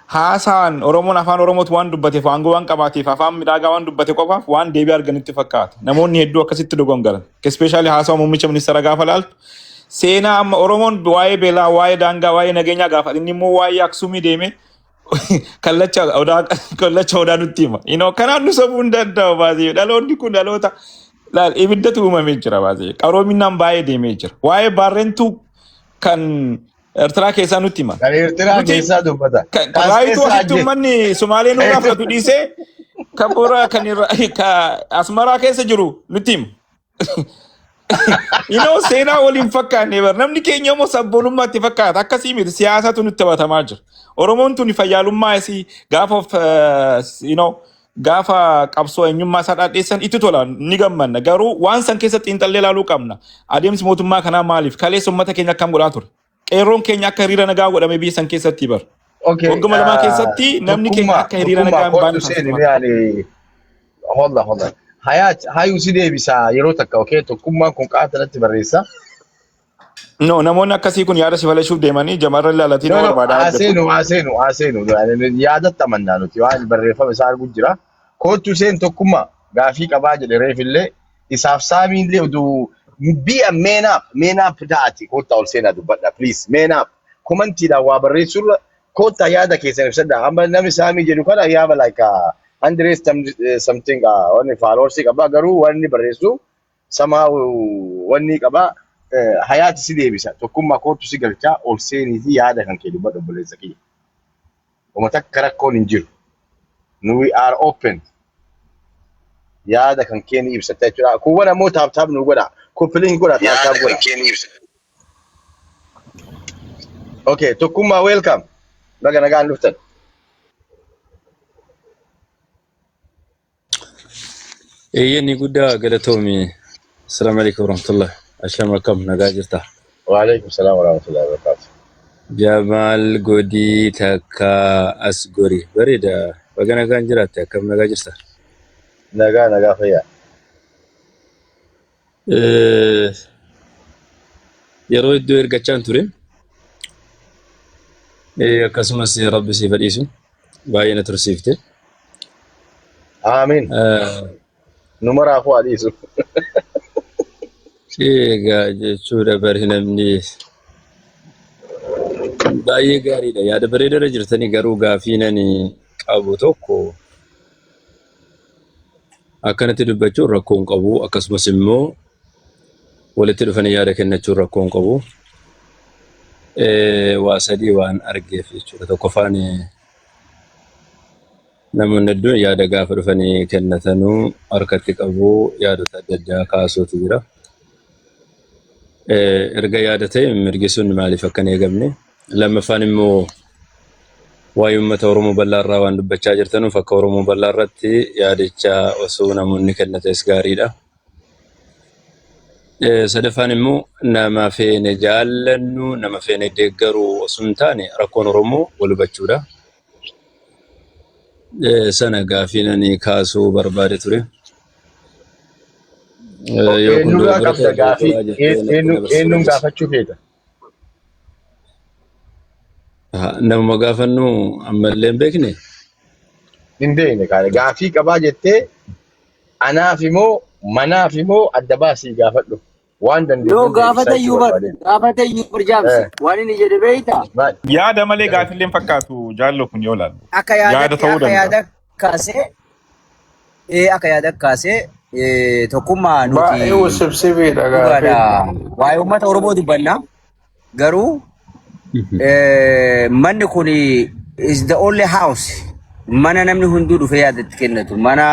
Speaker 6: Haasaan Oromoon afaan Oromootu waan dubbateef, aangoo waan qabaateef, afaan midhaagaa waan dubbate qofaaf waan deebii arganitti fakkaata. Namoonni hedduu akkasitti dogongaran. Especially haasawa muummicha ministeera gaafa laaltu seenaa amma Oromoon waa'ee beelaa, waa'ee daangaa, waa'ee nageenyaa gaafa inni immoo waa'ee Aksumii deeme kallacha odaa, kallacha odaa nutti hima. Kanaan nu sobuu hin danda'u baasee. Dhaloonni kun dhaloota laal ibiddatu uumamee jira baasee. Qaroominaan baay'ee deemee jira. Waa'ee Baarrentuu kan Eertiraa keessaa nutti hima.
Speaker 3: Kan Eertiraa keessaa dubbata.
Speaker 6: Kan raayituu asitti uummanni Sumaalee nurraa fudhatu dhiisee kan bora kan ka Asmaraa keessa jiru nutti hima. Seenaa waliin fakkaanne bar, namni keenya immoo sabboonummaatti fakkaata, akkasii miti, siyaasatu nutti taphatamaa jira. Oromoon tuni fayyaalummaa isii gaafa of Gaafa qabsoo eenyummaa isaa dhaadheessan itti tola, ni gammanna. Garuu waan san keessatti xiinxallee ilaaluu qabna. Adeemsi mootummaa kanaa maaliif? Kaleessa uummata keenya akkam godhaa ture? Qeerroon keenya akka hiriira nagaa godhame biyya san keessatti bar.
Speaker 3: Okay.
Speaker 6: Wagguma 2 keessatti namni keenya
Speaker 3: Tokkummaa
Speaker 6: akka hiriira
Speaker 3: tokkummaa
Speaker 6: nagaa hin baane
Speaker 3: kootu seeni
Speaker 6: taasifamaa
Speaker 3: mee ani hold on, hold on. Hayaat hayuu si deebisa yeroo takka, okay, tokkummaan kun qaata natti barreessa.
Speaker 6: No, namoonni akkasii kun yaada si falashuuf deemanii jamarra ilaalatiin
Speaker 3: No, no,
Speaker 6: barbaadaa argatu.
Speaker 3: Haaseenu, haaseenu, haaseenu. Yaadatti amannaa nuti waan barreeffama isaa argu jira. Kootu seen tokkummaa, gaafii qabaa jedhe reefillee isaaf saamiillee oduu be a man up, man up ta'ati koottaa ol seenaa dubbadha, please, man up. Commentiidhaan waa barreessurra koottaa yaada keessan ibsadha. Amma namni saamii jedhu kana yaaba like hundred something wanni followers qaba, garuu wanni barreessu somehow wanni qaba. Hayaati si deebisa, tokkummaa kootu si galchaa, ol seeniitii yaada kan kee dubbadhu, obboleessa kiyya. Uma takka rakkoon hin jiru. Nu we are open. Yaada kan kee ni ibsata jechuudha. Kuuwwan ammoo tap tap nu godha. Copy link godha, tap tap godha. Okay, tokkummaa, welcome. Baga nagaan dhuftan.
Speaker 7: Eeyyanii, guddaa galatoomi. Assalamu alaikum warahmatullah. Asham, akkam nagaa jirta?
Speaker 3: Waalaikum salaam warahmatullahi wabarakatuh.
Speaker 7: Jamaal Godii takka as gori. Bareeda. Baga nagaan jiraatte, akkam nagaa jirta?
Speaker 3: Nagaa, nagaa, fayyaa.
Speaker 7: Yeroo iddoo ergachaan ture. Akkasumas Rabbi siif dhiisu. Baay'ee na tursiifte.
Speaker 3: Amiin. Nu maraafuu haa dhiisu.
Speaker 7: Egaa jechuudha, bari namni baay'ee gaariidha. Yaada bareedarra jirtanii, garuu gaafii nani qabu tokko, akkanatti dubbachuun rakkoo hin qabu. Akkasumas immoo walitti dhufanii yaada kennachuun rakkoo hin qabu. Waa sadii waan argeef jechuudha. Tokkoffaan, namoonni hedduun yaada gaafa dhufanii kennatanuu harkatti qabu, yaadota adda addaa kaasuutu jira. Erga yaada ta'e mirgi sun maaliif akka hin eegamne? Lammaffaan immoo waa'ee uummata Oromoo bal'aa irraa waan dubbachaa jirtanuuf akka Oromoo bal'aa irratti yaadicha osoo namoonni kennates gaariidha. Sadaffaan immoo nama feene jaallannu, nama feene deeggaru osoo hin taane rakkoon Oromoo wal hubachuudha. Sana gaafii nani kaasuu barbaade ture. Yoo kun
Speaker 3: Eenyurraa
Speaker 7: dogoggora
Speaker 3: qabda
Speaker 7: ta'e
Speaker 3: gaafii?
Speaker 7: dogoggoraa jettee natti dabarsuu
Speaker 3: Eenyuun
Speaker 7: dandeessa.
Speaker 3: gaafachuu feeta?
Speaker 7: Namuma gaafannu ammallee hin beekne.
Speaker 3: Hin beekne kaane gaafii qabaa jettee anaaf immoo manaaf immoo adda baasii gaafadhu. Waan
Speaker 4: Yoo
Speaker 3: dandeenyuun
Speaker 4: gaafata
Speaker 3: deebisaa jechuu
Speaker 4: iyyuu bar
Speaker 3: barbaadeen.
Speaker 4: gaafata iyyuu bar jaamsi waan inni jedhe beeyta.
Speaker 3: Maal?
Speaker 6: Yaada malee gaafillee hin fakkaatu jaallo kun yoo ilaalu.
Speaker 4: Akka
Speaker 6: Yaada
Speaker 4: yaadatti
Speaker 6: ta'uu
Speaker 4: akka
Speaker 6: danda'a.
Speaker 4: yaada kaasee akka yaada kaasee tokkummaa nuti
Speaker 8: Baay'ee wusibsibiidha
Speaker 4: dhugaadha.
Speaker 8: gaafiin.
Speaker 4: Waa'ee uummata Oromoo dubbanna. Garuu manni kun is the only house mana namni hunduu dhufee yaadatti kennatu, mana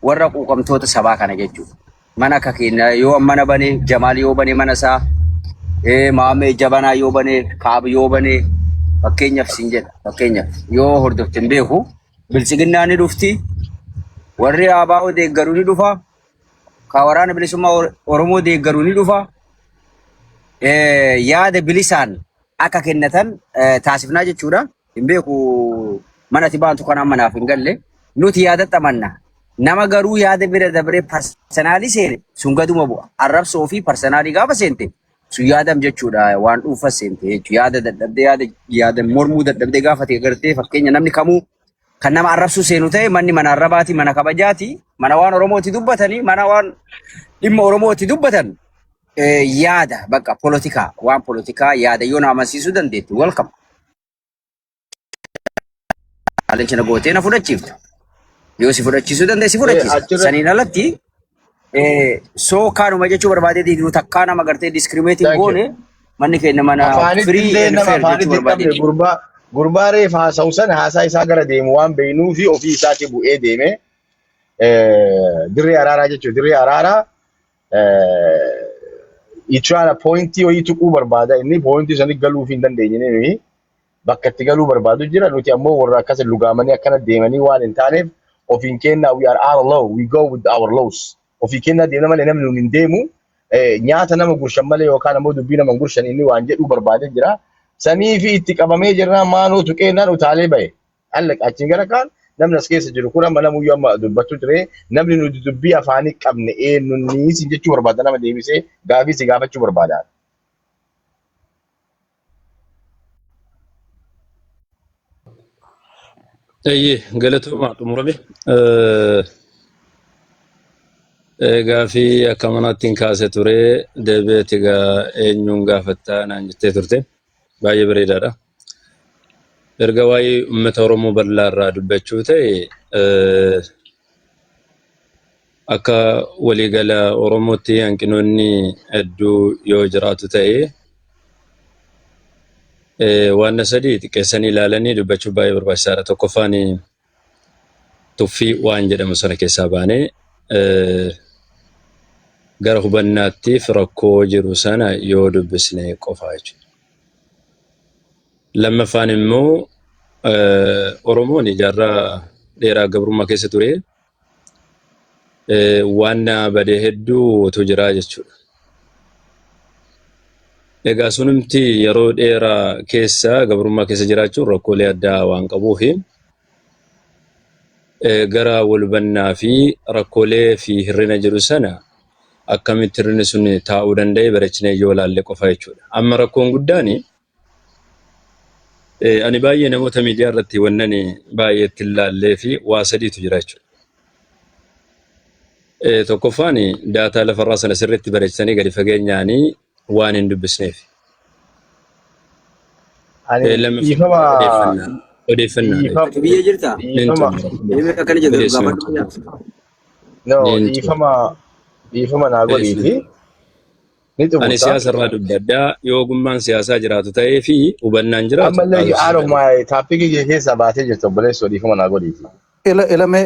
Speaker 4: warra quuqamtoota sabaa kana jechuudha. Mana akka keenya yoo mana bane, Jamaal yoo bane, mana isaa Maamee Jabanaa yoo bane, Kaab yoo bane, fakkeenyaaf siin jedha, fakkeenyaaf yoo hordofte hin beeku, biltsiginnaa ni dhufti, warri ABO deeggaru ni dhufa, ka waraana bilisummaa Oromoo deeggaru ni dhufa. Yaada bilisaan akka kennatan taasifnaa jechuudha. Hin beeku, mana ati baantu kanaan manaaf hin galle. Nuti yaadatti amanna. Nama garuu yaada bira dabree personally seene sun gaduma bu'a. Arrabsoo fi personally gaafa seente sun yaadam jechuudha. Waan dhuunfa seente jechuudha. Yaada dadhabdee, yaada yaada mormuu dadhabdee gaafa ta'e gartee, fakkeenya namni kamuu kan nama arrabsuu seenu ta'e, manni mana arrabaati, mana kabajaati, mana waan Oromooti dubbatanii, mana waan dhimma Oromooti dubbatan, yaada bakka polotikaa, waan polotikaa yaada yoo na amansiisuu dandeetti, welcome. Challenge na gootee na fudhachiifta. Yoo si fudhachiisuu danda'e si fudhachiisa.
Speaker 3: Achirra
Speaker 4: Saniin alatti soo kaanuma jechuu barbaadee nu takkaa nama gartee discriminate
Speaker 3: Thank you.
Speaker 4: goone, manni keenya mana
Speaker 3: Afaanitti
Speaker 4: free
Speaker 3: illee
Speaker 4: and
Speaker 3: nama
Speaker 4: fair jechuu
Speaker 3: afaanitti hin qabne
Speaker 4: barbaadee.
Speaker 3: gurbaa reef haasa'u sana haasaa isaa gara deemu waan beeknuu fi ofii isaatii bu'ee deeme dirree araaraa jechuudha. Dirree araaraa ichaana pointii wayii tuquu barbaada, inni pointii sanii galuuf hin dandeenye, nuyi bakka itti galuu barbaadu jira. Nuti ammoo warra akkas lugaamanii akkana deemanii waan hin taaneef Ofiin kennaa, we are our law, we go with our laws. Ofii kennaa deemna malee namni nuun hin deemu. Nyaata nama gurshan malee yookaan ammoo dubbii nama hin gurshan inni waan jedhu barbaadee jira. Sanii fi itti qabamee jirnaan maanoo tuqeennaan utaalee bahe. Alla achiin gara kaan namni as keessa jiru kun amma namuyyuu amma dubbachuu ture, namni nuti dubbii afaanii qabne eenyunni sin jechuu barbaada, nama deebisee gaafii si gaafachuu barbaada.
Speaker 7: Eeyyee, galatoomaa, xumurame. Gaafii akka manaatti hin kaase ture, deebi'eeti egaa eenyuun gaafattaa naan jettee turte. Baay'ee bareedaadha. Erga waa'ee uummata Oromoo bal'aa irraa dubbachuu ta'e, akka waliigala Oromootti hanqinoonni hedduu yoo jiraatu ta'e, waan sadii xiqqeessanii ilaalanii dubbachuun baay'ee barbaachisaadha. Tokkoffaan, tuffii waan jedhamu sana keessaa baanee gara hubannaattiif rakkoo jiru sana yoo dubbisne qofa jechuudha. Lammaffaan immoo, Oromoon jaarraa dheeraa gabrummaa keessa ture, waan badee hedduutu jira jechuudha. Egaa sunumti yeroo dheeraa keessa gabrummaa keessa jiraachuun rakkoolee addaa waan qabuufi gara wal hubannaa fi rakkoolee fi hir'ina jiru sana akkamitti hir'inni sun taa'uu danda'e bareechinee yoo ilaalle qofa jechuudha. Amma rakkoon guddaan ani baay'ee namoota miidiyaa irratti wannan baay'ee itti ilaallee fi waa sadiitu jira jechuudha. Tokkoffaan, daataa lafarraa sana sirriitti bareechanii gadi fageenyaanii waan hin dubbisneef.
Speaker 3: Ani
Speaker 7: Lammaffaan,
Speaker 3: dhiifama
Speaker 7: odeeffannaa odeeffannaa
Speaker 3: dhiifama
Speaker 4: Ati biyya jirtaa?
Speaker 7: Nin
Speaker 3: dhiifama
Speaker 7: xumura.
Speaker 4: Deemee akkana jedhu
Speaker 7: Odeessuu hin
Speaker 4: gaafadhu.
Speaker 7: xumura.
Speaker 3: No,
Speaker 7: Nin xumura.
Speaker 3: dhiifama naa godhiiti ni
Speaker 7: Ani
Speaker 3: xumurta.
Speaker 7: siyaasa irraa dubbadhaa, yoo ogummaan siyaasaa jiraatu ta'ee fi hubannaan jiraatu
Speaker 3: Ammallee out of
Speaker 7: haasofsiisan.
Speaker 3: my topic kee keessaa baatee jirta, obboleessoo, dhiifama naa godhiiti.
Speaker 5: Ila ilame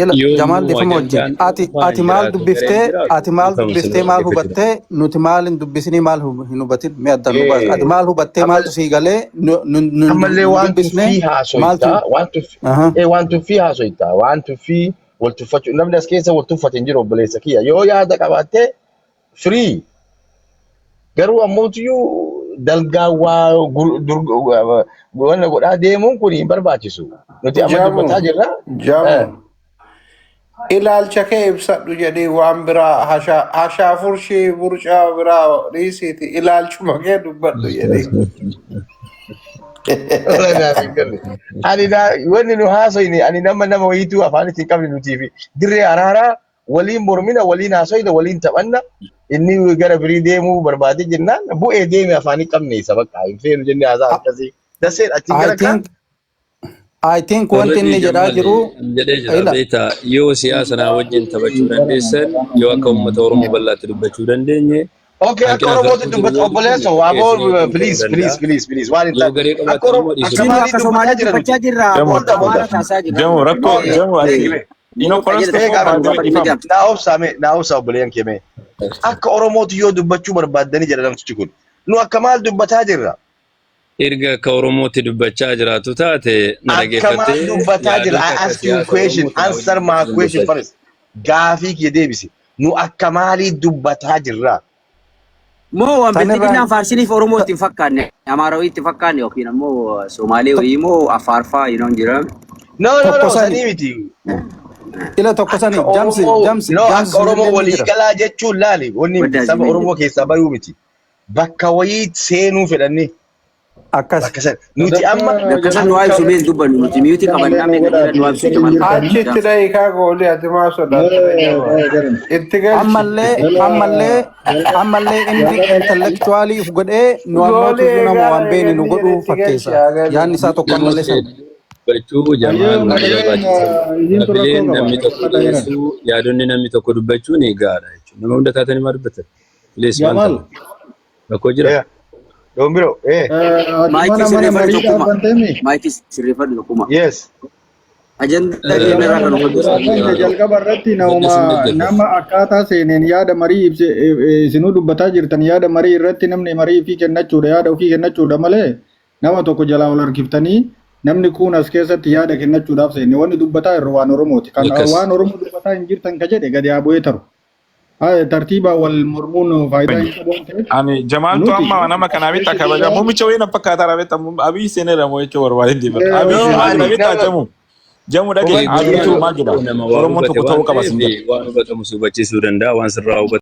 Speaker 5: ila
Speaker 7: Yoo
Speaker 5: Jamaal,
Speaker 7: immoo
Speaker 5: dhiifama wajjin
Speaker 7: ajandaan
Speaker 5: ati
Speaker 7: dhuunfaan
Speaker 5: ati maal
Speaker 7: jiraatu, gareen
Speaker 5: dubbiftee
Speaker 7: jiraatu,
Speaker 5: ati maal
Speaker 7: dhiifama
Speaker 5: dubbiftee
Speaker 7: sirraa
Speaker 5: maal
Speaker 7: dhaggeeffachuu.
Speaker 5: hubattee? Nuti maal hin dubbisinii, maal hin hubatin? Mee addaan nu baasi. Ati maal hubattee? Maaltu sii galee? Nu nu nu
Speaker 3: Ammallee
Speaker 5: nu
Speaker 3: waan
Speaker 5: dubbisne
Speaker 3: tuffii
Speaker 5: maaltu
Speaker 3: haasoyta, waan tuffii
Speaker 5: aha
Speaker 3: waan tuffii haasoyta, waan tuffii wal tuffachuu. Namni as keessa wal tuffate hin jiru, obboleessa kiyya. Yoo yaada qabaatte free, garuu ammootiyyuu dalgaa waa wanna godhaa deemuun kun hin barbaachisu. Nuti amma
Speaker 8: Jamu,
Speaker 3: dubbataa jirra.
Speaker 8: Jamu, ilaalcha kee ibsadhu jedhee waan biraa hashaa hashaa furshii burcaa biraa dhiisiiti ilaalchuma kee dubbadhu jedhee.
Speaker 3: Wallahi naaf hin galle. Ani na wanni nu haasoyne, ani nama wayiituu afaan ittiin qabne nutii fi dirree araaraa waliin mormina, waliin haasoyna, waliin taphanna. Inni gara birii deemuu barbaade jennaan bu'ee deeme, afaan hin qabne isa bakka hin feenu jennee haasaa akkasii. Daseen achiin
Speaker 5: I
Speaker 3: gara kaan
Speaker 5: think I think wanti
Speaker 7: Already
Speaker 5: inni jedhaa
Speaker 7: Jamaal
Speaker 5: jiru
Speaker 7: jedhee jira
Speaker 5: ila
Speaker 7: beektaa, yoo siyaasa naa wajjin taphachuu dandeessan, yoo akka uummata Oromoo bal'aatti dubbachuu dandeenye,
Speaker 3: Okay, akka
Speaker 7: hanqina
Speaker 3: Oromootti
Speaker 7: rakkoo jiru
Speaker 3: dubbata
Speaker 7: yoo dubbanne
Speaker 3: obboleessoo waaboo
Speaker 7: xiqqeessinee
Speaker 3: please
Speaker 7: ta'uu
Speaker 3: please
Speaker 7: danda'a.
Speaker 3: please please waan hin
Speaker 7: Yoo
Speaker 3: taane
Speaker 7: garee
Speaker 3: akka
Speaker 7: qabaatan
Speaker 3: Oromoo
Speaker 7: immoo
Speaker 3: akka
Speaker 7: dhiisuu
Speaker 4: Isin
Speaker 3: maalii
Speaker 4: akka
Speaker 3: dubbataa
Speaker 4: Somaaliitti
Speaker 3: jira nuti.
Speaker 4: dubbachaa jirra.
Speaker 6: Jamu,
Speaker 3: Hold up, hold
Speaker 4: Amaara
Speaker 3: up.
Speaker 4: taasaa jirra.
Speaker 6: Jamu, rakkoo, Jamu, ati, you know, first of all, by the way, dhiifama.
Speaker 3: Naa obsaa mee, naa obsaa obboleeyyan kee mee. Akka Oromootti yoo dubbachuu barbaaddanii jedha namtichi kun. Nu akka maal dubbataa jirra?
Speaker 7: Erga akka Oromootti dubbachaa jiraatu taate na
Speaker 3: Akka maal
Speaker 7: dhaggeeffattee
Speaker 3: dubbataa jirra?
Speaker 7: yaadota
Speaker 3: I
Speaker 7: akka
Speaker 3: ask you
Speaker 7: siyaasa
Speaker 3: question.
Speaker 7: Oromootti na
Speaker 3: Answer
Speaker 7: wajjin
Speaker 3: my
Speaker 7: dubbachuu
Speaker 3: question
Speaker 7: dandeessa.
Speaker 3: first. Gaafii kiyya deebisi. Nu akka maalii dubbataa jirra?
Speaker 4: Moo waan
Speaker 5: Sanirraa
Speaker 4: bilxiginnaan faarsiniif Oromoo itti hin fakkaanne, Amaarawii itti hin fakkaanne, yookiin ammoo Somaalee wayii moo Affaarfaa you know jira.
Speaker 3: No, no,
Speaker 5: tokko
Speaker 3: no,
Speaker 5: sani
Speaker 3: sanii miti.
Speaker 5: Ila tokko sani
Speaker 3: Akka
Speaker 5: jamsi
Speaker 3: Oromoo,
Speaker 5: jamsi
Speaker 3: no,
Speaker 5: jamsi
Speaker 3: akka Oromoo
Speaker 5: sunillee ni jira.
Speaker 3: waliigalaa jechuun laali. Wanni
Speaker 4: Waddaa
Speaker 3: saba
Speaker 4: zimee
Speaker 3: Oromoo keessaa bayuu miti. Bakka wayii seenuu fedhanni.
Speaker 5: Akkas.
Speaker 3: Bakka san. Nuti amma
Speaker 4: Bakka san nu
Speaker 3: akka
Speaker 4: ibsu mee dubbannu, nuti miyuuti qabannaa mee kan jedhan nu ibsu Jamal.
Speaker 8: Achitti dhahikaa goolii, ati maa sodaatta Jamal? Itti galchi.
Speaker 5: Ammallee inni intellectually uf godhee nu ammoo
Speaker 8: Goolii
Speaker 5: tuyyuu nama
Speaker 8: eegaa
Speaker 5: waan beene nu
Speaker 8: eeganii
Speaker 5: godhuu
Speaker 8: itti galchi
Speaker 5: fakkeessa.
Speaker 8: haa galu.
Speaker 5: Yaadni isaa tokko
Speaker 7: Nama
Speaker 5: ammallee san.
Speaker 7: dubbachuu Jamaal
Speaker 9: Ayyee
Speaker 7: baay'ee
Speaker 9: mata
Speaker 7: barbaachisaadha.
Speaker 9: dureen isintu rakkoo
Speaker 7: Gaaffileen
Speaker 9: qaba.
Speaker 7: namni tokko
Speaker 9: Mata jiran.
Speaker 7: dhiyeessu, yaadonni namni tokko dubbachuun gahaadha jechuudha. Nama hunda taatanii maal dubbatan? Please, maal
Speaker 9: Jamal,
Speaker 7: ta'an? Rakkoo jira?
Speaker 3: Yeah. Doon biroo.
Speaker 9: Ati
Speaker 4: Maayikii
Speaker 9: mana mana
Speaker 4: sirreeffadhu
Speaker 9: marii
Speaker 4: tokkuma.
Speaker 9: dhaabbanteemi?
Speaker 4: Maayikii sirreeffadhu tokkuma.
Speaker 3: Yes.
Speaker 4: Ajandaa keenya irraa kan
Speaker 9: Jamal,
Speaker 4: hubadhu
Speaker 9: kan
Speaker 4: isaanii.
Speaker 9: jalqaba irratti
Speaker 7: Hubadhu sin
Speaker 9: nama
Speaker 7: dhaggeeffatu.
Speaker 9: nama akkaataa seeneen yaada marii ibse isinuu dubbataa jirtan, yaada marii irratti namni marii ofii kennachuudha, yaada ofii kennachuudha malee nama tokko jalaa ol harkiftanii Namni kun as keessatti yaada kennachuudhaaf seenne, wanni dubbataa irra waan Oromooti. Kan
Speaker 7: Akkas.
Speaker 9: waan Oromoo dubbataa hin jirtan ka jedhe gadi haa bu'ee taru. Haa, tartiibaa wal mormuun faayidaa hin qabu waan ta'eef
Speaker 6: Ani Jamaaltu
Speaker 9: nuti
Speaker 6: amma nama kanaa bitta kabaja. Muummicha wayii na fakkaataa raabetta Abiy seeneera moo jechuu barbaadeen deema. Abiy
Speaker 3: No,
Speaker 6: maal
Speaker 3: ani
Speaker 6: jedha beektaa
Speaker 3: nama
Speaker 6: Jamu? Jamu dhagee
Speaker 3: hubadhu
Speaker 6: Abiyyitu
Speaker 3: nama
Speaker 6: maal jedha?
Speaker 7: Nama waa
Speaker 6: Oromoon
Speaker 7: hubate
Speaker 6: tokko ta'uu
Speaker 7: waan
Speaker 6: qaba sin
Speaker 7: ta'eef
Speaker 6: jedha.
Speaker 7: waan hubatamu si hubachiisuu danda'a, waan sirraa hubatamu.